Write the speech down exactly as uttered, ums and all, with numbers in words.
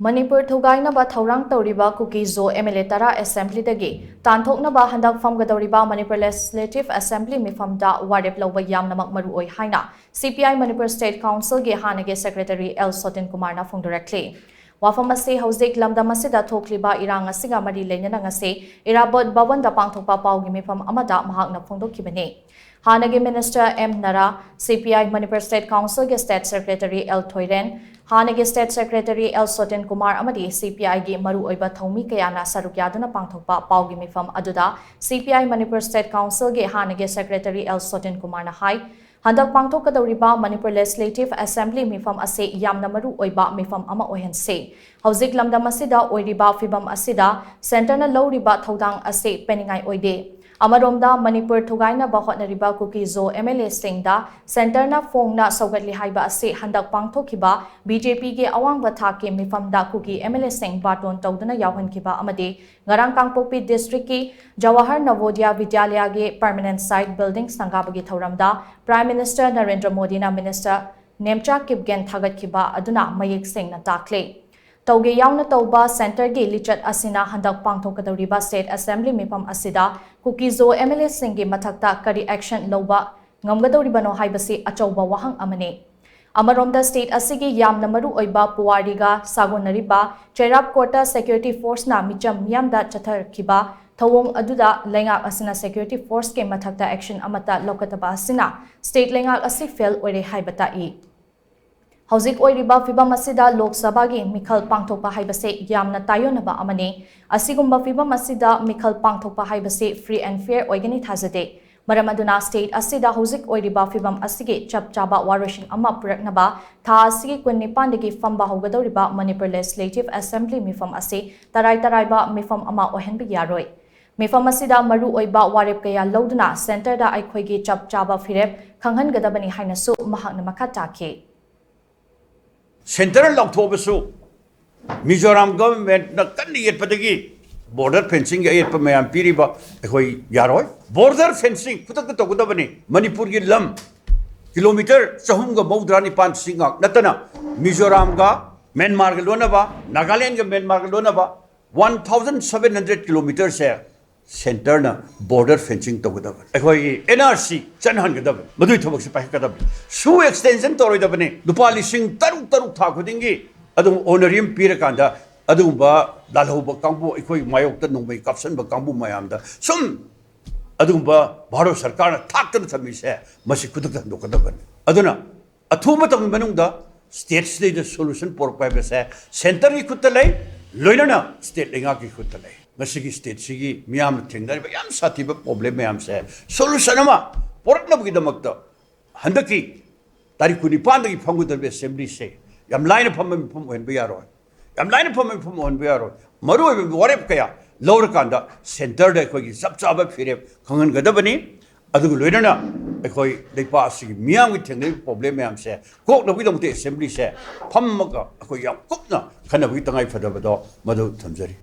ꯃꯅꯤꯄꯨꯔ ꯊꯨꯒꯥꯏꯅꯕ ꯊꯧꯔꯥꯡ ꯇꯧꯔꯤꯕ ꯀꯨꯀꯤ ꯖꯣ M L A ꯇꯔꯥ ꯑꯦꯁꯦꯝꯕ꯭ꯂꯤꯗꯒꯤ ꯇꯥꯟꯊꯣꯛꯅꯕ ꯍꯟꯗꯛ ꯐꯝꯒꯗꯧꯔꯤꯕ ꯃꯅꯤꯄꯨꯔ ꯂꯦꯖꯤꯁꯂꯦꯇꯤꯚ ꯑꯦꯁꯦꯝꯕ꯭ꯂꯤ ꯃꯤꯐꯝꯗ ꯋꯥꯔꯦꯞ ꯂꯧꯕ ꯌꯥꯝꯅꯃꯛ ꯃꯔꯨꯑꯣꯏ ꯍꯥꯏꯅ ꯁꯤ ꯄꯤ ꯑꯥꯏ ꯃꯅꯤꯄꯨꯔ ꯁ꯭ꯇꯦꯠ ꯀꯥꯎꯟꯁꯤꯜꯒꯤ ꯍꯥꯟꯅꯒꯤ ꯁꯦꯀ꯭ꯔꯦꯇꯔꯤ ꯑꯦꯜ ꯁꯣꯇꯤꯟ ꯀꯨꯃꯥꯔꯅ ꯐꯣꯡꯗꯣꯔꯛꯂꯤ꯫ ꯋꯥꯐꯝ ꯑꯁꯤ ꯍꯧꯖꯤꯛ ꯂꯝꯗꯝ ꯑꯁꯤꯗ ꯊꯣꯛꯂꯤꯕ ꯏꯔꯥꯡ ꯑꯁꯤꯒ ꯃꯔꯤ ꯂꯩꯅꯅ ꯉꯁꯤ ꯏꯔꯥꯕꯣꯠ ꯚꯕꯟꯗ ꯄꯥꯡꯊꯣꯛꯄ ꯄꯥꯎꯒꯤ ꯃꯤꯐꯝ ꯑꯃꯗ ꯃꯍꯥꯛꯅ ꯐꯣꯡꯗꯣꯛꯈꯤꯕꯅꯤ꯫ ꯍꯥꯟꯅꯒꯤ ꯃꯤꯅꯤꯁꯇꯔ ꯑꯦꯝ ꯅꯔꯥ, ꯁꯤ ꯄꯤ ꯑꯥꯏ ꯃꯅꯤꯄꯨꯔ ꯁ꯭ꯇꯦꯠ ꯀꯥꯎꯟꯁꯤꯜꯒꯤ ꯁ꯭ꯇꯦꯠ ꯁꯦꯀ꯭ꯔꯦꯇꯔꯤ ꯑꯦꯜ ꯊꯣꯏꯔꯦꯟ, ꯍꯥꯟꯅꯒꯤ ꯁ꯭ꯇꯦꯠ ꯁꯦꯀ꯭ꯔꯦꯇꯔꯤ ꯑꯦꯜ ꯁꯣꯇꯤꯟ ꯀꯨꯃꯥꯔ ꯑꯃꯗꯤ ꯁꯤ ꯄꯤ ꯑꯥꯏꯒꯤ ꯃꯔꯨꯑꯣꯏꯕ ꯊꯧꯃꯤ ꯀꯌꯥꯅ ꯁꯔꯨꯛ ꯌꯥꯗꯨꯅ ꯄꯥꯡꯊꯣꯛꯄ ꯄꯥꯎꯒꯤ ꯃꯤꯐꯝ ꯑꯗꯨꯗ ꯁꯤ ꯄꯤ ꯑꯥꯏ ꯃꯅꯤꯄꯨꯔ ꯁ꯭ꯇꯦꯠ ꯀꯥꯎꯟꯁꯤꯜꯒꯤ ꯍꯥꯟꯅꯒꯤ ꯁꯦꯀ꯭ꯔꯦꯇꯔꯤ ꯑꯦꯜ ꯁꯣꯇꯤꯟ ꯀꯨꯃꯥꯔꯅ ꯍꯥꯏ, ꯍꯟꯗꯛ ꯄꯥꯡꯊꯣꯛꯀꯗꯧꯔꯤꯕ ꯃꯅꯤꯄꯨꯔ ꯂꯦꯖꯤꯁꯂꯦꯇꯤꯚ ꯑꯦꯁꯦꯝꯕ꯭ꯂꯤ ꯃꯤꯐꯝ ꯑꯁꯤ ꯌꯥꯝꯅ ꯃꯔꯨ ꯑꯣꯏꯕ ꯃꯤꯐꯝ ꯑꯃ ꯑꯣꯏꯍꯟꯁꯤ꯫ ꯍꯧꯖꯤꯛ ꯂꯝꯗꯝ ꯑꯁꯤꯗ ꯑꯣꯏꯔꯤꯕ ꯐꯤꯚꯝ ꯑꯁꯤꯗ ꯁꯦꯟꯇꯔꯅ ꯂꯧꯔꯤꯕ ꯊꯧꯗꯥꯡ ꯑꯁꯤ ꯄꯦꯟꯅꯤꯡꯉꯥꯏ ꯑꯣꯏꯗꯦ꯫ ꯑꯃꯔꯣꯝꯗ ꯃꯅꯤꯄꯨꯔ ꯊꯨꯒꯥꯏꯅꯕ ꯍꯣꯠꯅꯔꯤꯕ ꯀꯨꯀꯤ ꯖꯣ ꯑꯦꯝ ꯑꯦꯜ ꯑꯦꯁꯤꯡꯗ ꯁꯦꯟꯇꯔꯅ ꯐꯣꯡꯅ ꯁꯧꯒꯠꯂꯤ ꯍꯥꯏꯕ ꯑꯁꯤ ꯍꯟꯗꯛ ꯄꯥꯡꯊꯣꯛꯈꯤꯕ ꯕꯤ ꯖꯦ ꯄꯤꯒꯤ ꯑꯋꯥꯡꯕ ꯊꯥꯛꯀꯤ ꯃꯤꯐꯝꯗ ꯀꯨꯀꯤ ꯑꯦꯝ ꯑꯦꯜ ꯑꯦꯁꯤꯡ ꯕꯥꯔꯇꯣꯟ ꯇꯧꯗꯨꯅ ꯌꯥꯎꯍꯟꯈꯤꯕ ꯑꯃꯗꯤ ꯉꯔꯥꯡ ꯀꯥꯡꯄꯣꯛꯄꯤ ꯗꯤꯁꯇ꯭ꯔꯤꯛꯀꯤ ꯖꯋꯥꯍꯔ ꯅꯕꯣꯗꯤꯌꯥ ꯕꯤꯗ꯭ꯌꯥꯂꯌꯥꯒꯤ ꯄꯔꯃꯅꯦꯟꯠ ꯁꯥꯏꯠ ꯕꯤꯜꯗꯤꯡ ꯁꯪꯒꯥꯕꯒꯤ ꯊꯧꯔꯝꯗ ꯄ꯭ꯔꯥꯏꯝ ꯃꯤꯅꯤꯁꯇꯔ ꯅꯔꯦꯟꯗ꯭ꯔ ꯃꯣꯗꯤꯅ ꯃꯤꯅꯤꯁꯇꯔ ꯅꯦꯝꯆꯥ ꯀꯤꯞꯒꯦꯟ ꯊꯥꯒꯠꯈꯤꯕ ꯑꯗꯨꯅ ꯃꯌꯦꯛ ꯁꯦꯡꯅ ꯇꯥꯛꯂꯦ꯫ ꯇꯧꯒꯦ ꯌꯥꯎꯅ ꯇꯧꯕ ꯁꯦꯟꯇꯔꯒꯤ ꯂꯤꯆꯠ ꯑꯁꯤꯅ ꯍꯟꯗꯛ ꯄꯥꯡꯊꯣꯛꯀꯗꯧꯔꯤꯕ ꯁ꯭ꯇꯦꯠ ꯑꯦꯁꯦꯝꯕ꯭ꯂꯤ ꯃꯤꯐꯝ ꯑꯁꯤꯗ ꯀꯨꯀꯤ ꯖꯣ ꯑꯦꯝ ꯑꯦꯜ ꯑꯦꯁꯤꯡꯒꯤ ꯃꯊꯛꯇ ꯀꯔꯤ ꯑꯦꯛꯁꯟ ꯂꯧꯕ ꯉꯝꯒꯗꯧꯔꯤꯕꯅꯣ ꯍꯥꯏꯕꯁꯤ ꯑꯆꯧꯕ ꯋꯥꯍꯪ ꯑꯃꯅꯤ꯫ ꯑꯃꯔꯣꯝꯗ ꯁ꯭ꯇꯦꯠ ꯑꯁꯤꯒꯤ ꯌꯥꯝꯅ ꯃꯔꯨ ꯑꯣꯏꯕ ꯄꯨꯋꯥꯔꯤꯒ ꯁꯥꯒꯣꯟꯅꯔꯤꯕ ꯆꯩꯔꯥꯞ ꯀꯣꯔꯠꯇ ꯁꯦꯀ꯭ꯌꯨꯔꯤꯇꯤ ꯐꯣꯔꯁꯅ ꯃꯤꯆꯝ ꯃꯤꯌꯥꯝꯗ ꯆꯠꯊꯈꯤꯕ ꯊꯧꯑꯣꯡ ꯑꯗꯨꯗ ꯂꯩꯉꯥꯛ ꯑꯁꯤꯅ ꯁꯦꯀ꯭ꯌꯨꯔꯤꯇꯤ ꯐꯣꯔꯁꯀꯤ ꯃꯊꯛꯇ ꯑꯦꯛꯁꯟ ꯑꯃꯠꯇ ꯂꯧꯈꯠꯇꯕ ꯑꯁꯤꯅ ꯁ꯭ꯇꯦꯠ ꯂꯩꯉꯥꯛ ꯑꯁꯤ ꯐꯦꯜ ꯑꯣꯏꯔꯦ ꯍꯥꯏꯕ ꯇꯥꯛꯏ꯫ ꯍꯧꯖꯤꯛ ꯑꯣꯏꯔꯤꯕ ꯐꯤꯚꯝ ꯑꯁꯤꯗ ꯂꯣꯛ ꯁꯚꯥꯒꯤ ꯃꯤꯈꯜ ꯄꯥꯡꯊꯣꯛꯄ ꯍꯥꯏꯕꯁꯤ ꯌꯥꯝꯅ ꯇꯥꯏꯑꯣꯟꯅꯕ ꯑꯃꯅꯤ꯫ ꯑꯁꯤꯒꯨꯝꯕ ꯐꯤꯚꯝ ꯑꯁꯤꯗ ꯃꯤꯈꯜ ꯄꯥꯡꯊꯣꯛꯄ ꯍꯥꯏꯕꯁꯤ free and fair ꯑꯣꯏꯒꯅꯤ ꯊꯥꯖꯗꯦ꯫ ꯃꯔꯝ ꯑꯗꯨꯅ ꯁ꯭ꯇꯦꯠ ꯑꯁꯤꯗ ꯍꯧꯖꯤꯛ ꯑꯣꯏꯔꯤꯕ ꯐꯤꯚꯝ ꯑꯁꯤꯒꯤ ꯆꯞ ꯆꯥꯕ ꯋꯥꯔꯣꯏꯁꯤꯟ ꯑꯃ ꯄꯨꯔꯛꯅꯕ ꯊꯥ ꯑꯁꯤꯒꯤ ꯀꯨꯟꯅꯤꯄꯥꯟꯗꯒꯤ ꯐꯝꯕ ꯍꯧꯒꯗꯧꯔꯤꯕ ꯃꯅꯤꯄꯨꯔ ꯂꯦꯖꯤꯁꯂꯦꯇꯤꯚ ꯑꯦꯁꯦꯝꯕ꯭ꯂꯤ ꯃꯤꯐꯝ ꯑꯁꯤ ꯇꯔꯥꯏ ꯇꯔꯥꯏꯕ ꯃꯤꯐꯝ ꯑꯃ ꯑꯣꯏꯍꯟꯕ ꯌꯥꯔꯣꯏ꯫ ꯃꯤꯐꯝ ꯑꯁꯤꯗ ꯃꯔꯨ ꯑꯣꯏꯕ ꯋꯥꯔꯦꯞ ꯀꯌꯥ ꯂꯧꯗꯨꯅ ꯁꯦꯟꯇꯔꯗ ꯑꯩꯈꯣꯏꯒꯤ ꯆꯞ ꯆꯥꯕ ꯐꯤꯔꯦꯞ ꯈꯪꯍꯟꯒꯗꯕꯅꯤ ꯍꯥꯏꯅꯁꯨ ꯃꯍꯥꯛꯅ ꯃꯈꯥ ꯇꯥꯈꯤ꯫ ꯁꯦꯟꯇꯔ ꯂꯥꯎꯊꯣꯛꯑꯕꯁꯨ ꯃꯤꯖꯣꯔꯥꯝ ꯒꯚꯔꯟꯃꯦꯟꯠꯅ ꯀꯟꯅ ꯌꯦꯠꯄꯗꯒꯤ ꯕꯣꯔꯗꯔ ꯐꯦꯟꯁꯤꯡꯒꯤ ꯑꯌꯦꯠꯄ ꯃꯌꯥꯝ ꯄꯤꯔꯤꯕ ꯑꯩꯈꯣꯏ ꯌꯥꯔꯣꯏ꯫ ꯕꯣꯔꯗꯔ ꯐꯦꯟꯁꯤꯡ ꯈꯨꯗꯛꯇ ꯇꯧꯒꯗꯕꯅꯤ꯫ ꯃꯅꯤꯄꯨꯔꯒꯤ ꯂꯝ ꯀꯤꯂꯣꯃꯤꯇꯔ ꯆꯍꯨꯝꯒ ꯃꯧꯗ꯭ꯔꯥ ꯅꯤꯄꯥꯟ ꯁꯤ ꯉꯥꯛ ꯅꯠꯇꯅ ꯃꯤꯖꯣꯔꯥꯝꯒ ꯃ꯭ꯌꯥꯟꯃꯥꯔꯒ ꯂꯣꯟꯅꯕ, ꯅꯥꯒꯥꯂꯦꯟꯒ ꯃ꯭ꯌꯥꯟꯃꯥꯔꯒ ꯂꯣꯟꯅꯕ ꯋꯥꯟ ꯊꯥꯎꯖꯟ ꯁꯚꯦꯟ ꯍꯟꯗ꯭ꯔꯦꯗ ꯀꯤꯂꯣꯃꯤꯇꯔꯁꯦ ꯁꯦꯟꯇꯔꯅ ꯕꯣꯔꯗꯔ ꯐꯦꯟꯁꯤꯡ ꯇꯧꯒꯗꯕꯅꯤ꯫ ꯑꯩꯈꯣꯏꯒꯤ ꯑꯦꯟ ꯑꯥꯔ ꯁꯤ ꯆꯠꯍꯟꯒꯗꯕꯅꯤ꯫ ꯃꯗꯨꯒꯤ ꯊꯕꯛꯁꯦ ꯄꯥꯏꯈꯠꯀꯗꯕꯅꯤ꯫ ꯁꯨ ꯑꯦꯛꯁꯇꯦꯟꯁꯟ ꯇꯧꯔꯣꯏꯗꯕꯅꯤ꯫ ꯂꯨꯄꯥ ꯂꯤꯁꯤꯡ ꯇꯔꯨꯛ ꯇꯔꯨꯛ ꯊꯥ ꯈꯨꯗꯤꯡꯒꯤ ꯑꯗꯨꯝ ꯑꯣꯅꯔꯤꯌꯝ ꯄꯤꯔꯀꯥꯟꯗ ꯑꯗꯨꯒꯨꯝꯕ ꯂꯥꯜꯍꯧꯕ ꯀꯥꯡꯕꯨ, ꯑꯩꯈꯣꯏ ꯃꯥꯌꯣꯛꯇ ꯅꯣꯡꯃꯩ ꯀꯥꯞꯁꯟꯕ ꯀꯥꯡꯕꯨ ꯃꯌꯥꯝꯗ ꯁꯨꯝ ꯑꯗꯨꯒꯨꯝꯕ ꯚꯥꯔꯠ ꯁꯔꯀꯥꯔꯅ ꯊꯥꯛꯇꯅ ꯊꯝꯃꯤꯁꯦ, ꯃꯁꯤ ꯈꯨꯗꯛꯇ ꯍꯟꯗꯣꯛꯀꯗꯕꯅꯤ꯫ ꯑꯗꯨꯅ ꯑꯊꯨꯕ ꯃꯇꯝꯒꯤ ꯃꯅꯨꯡꯗ ꯁ꯭ꯇꯦꯠꯁꯤꯗꯩꯗ ꯁꯣꯂꯨꯁꯟ ꯄꯨꯔꯛꯄ ꯍꯥꯏꯕꯁꯦ ꯁꯦꯟꯇꯔꯒꯤ ꯈꯨꯠꯇ ꯂꯩ, ꯂꯣꯏꯅꯅ ꯁ꯭ꯇꯦꯠ ꯂꯩꯉꯥꯛꯀꯤ ꯈꯨꯠꯇ ꯂꯩ꯫ ꯉꯁꯤꯒꯤ ꯁ꯭ꯇꯦꯠꯁꯤꯒꯤ ꯃꯤꯌꯥꯝꯅ ꯊꯦꯡꯅꯔꯤꯕ ꯌꯥꯝ ꯁꯥꯊꯤꯕ ꯄ꯭ꯔꯣꯕ꯭ꯂꯦꯝ ꯃꯌꯥꯝꯁꯦ ꯁꯣꯂꯨꯁꯟ ꯑꯃ ꯄꯨꯔꯛꯅꯕꯒꯤꯗꯃꯛꯇ ꯍꯟꯗꯛꯀꯤ ꯇꯥꯔꯤꯛ ꯀꯨꯟꯅꯤꯄꯥꯟꯗꯒꯤ ꯐꯝꯒꯗꯧꯔꯤꯕ ꯑꯦꯁꯦꯝꯕ꯭ꯂꯤꯁꯦ ꯌꯥꯝ ꯂꯥꯏꯅ ꯐꯝꯕ ꯃꯤꯐꯝ ꯑꯣꯏꯍꯟꯕ ꯌꯥꯔꯣꯏ꯫ ꯌꯥꯝ ꯂꯥꯏꯅ ꯐꯝꯕ ꯃꯤꯐꯝ ꯑꯣꯏꯍꯟꯕ ꯌꯥꯔꯣꯏ꯫ ꯃꯔꯨꯑꯣꯏꯕ ꯋꯥꯔꯦꯞ ꯀꯌꯥ ꯂꯧꯔꯀꯥꯟꯗ ꯁꯦꯟꯇꯔꯗ ꯑꯩꯈꯣꯏꯒꯤ ꯆꯞ ꯆꯥꯕ ꯐꯤꯔꯦꯞ ꯈꯪꯍꯟꯒꯗꯕꯅꯤ꯫ ꯑꯗꯨꯒ ꯂꯣꯏꯅꯅ ꯑꯩꯈꯣꯏ ꯂꯩꯄꯥꯛ ꯑꯁꯤꯒꯤ ꯃꯤꯌꯥꯝꯒꯤ ꯊꯦꯡꯅꯔꯤꯕ ꯄ꯭ꯔꯣꯕ꯭ꯂꯦꯝ ꯃꯌꯥꯝꯁꯦ ꯀꯣꯛꯅꯕꯒꯤꯗꯃꯛꯇ ꯑꯦꯁꯦꯝꯕ꯭ꯂꯤꯁꯦ ꯐꯝꯃꯒ ꯑꯩꯈꯣꯏ ꯌꯥꯝ ꯀꯨꯞꯅ ꯈꯟꯅꯕꯒꯤ ꯇꯉꯥꯏ ꯐꯗꯕꯗꯣ ꯃꯗꯨ ꯊꯝꯖꯔꯤ꯫